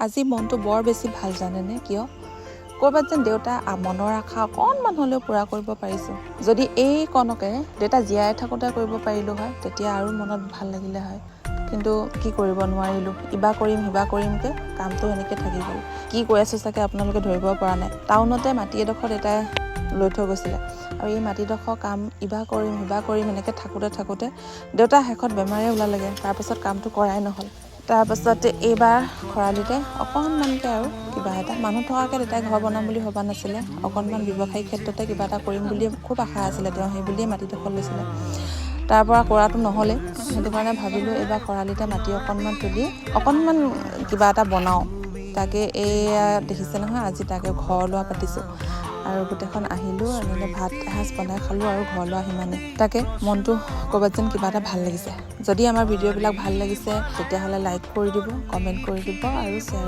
আজি মনটো বৰ বেছি ভাল, জানেনে কিয়? ক'ৰবাত যেন দেউতা মনৰ আশা অকণমান হ'লেও পূৰা কৰিব পাৰিছোঁ। যদি এইকণকে দেউতা জীয়াই থাকোঁতে কৰিব পাৰিলোঁ হয়, তেতিয়া আৰু মনত ভাল লাগিলে হয়। কিন্তু কি কৰিব, নোৱাৰিলোঁ। ইবা কৰিম সিবা কৰিমকৈ কামটো এনেকৈ থাকি গ'ল। কি কৈ আছোঁ চাগে আপোনালোকে ধৰিব পৰা নাই। টাউনতে মাটি এডোখৰ দেউতাই লৈ থৈ গৈছিলে আৰু এই মাটিডোখৰ কাম ইবা কৰিম সিবা কৰিম এনেকৈ থাকোঁতে থাকোঁতে দেউতা শেষত বেমাৰে ওলালেগৈ। তাৰপাছত কামটো কৰাই নহ'ল। তাৰপাছত এইবাৰ খৰালিতে অকণমানকৈ আৰু কিবা এটা, মানুহ থকাকৈ দেউতাই ঘৰ বনাম বুলি ভবা নাছিলে। অকণমান ব্যৱসায়িক ক্ষেত্ৰতে কিবা এটা কৰিম বুলি খুব আশা আছিলে তেওঁ, সেই বুলিয়ে মাটিডোখৰ লৈছিলে। তাৰ পৰা কৰাটো নহ'লে। সেইটো কাৰণে ভাবিলোঁ, এইবাৰ খৰালিতে মাটি অকণমান তুলি অকণমান কিবা এটা বনাওঁ। তাকে এইয়া দেখিছে নহয়, আজি তাকে ঘৰ লোৱা পাতিছোঁ আৰু গোটেইখন আহিলোঁ, এনেকৈ ভাত এসাঁজ বনাই খালোঁ আৰু ঘৰ লোৱা সিমানেই। তাকে মনটো ক'ৰবাত যেন কিবা এটা ভাল লাগিছে। যদি আমাৰ ভিডিঅ'বিলাক ভাল লাগিছে, তেতিয়াহ'লে লাইক কৰি দিব, কমেণ্ট কৰি দিব আৰু শ্বেয়াৰ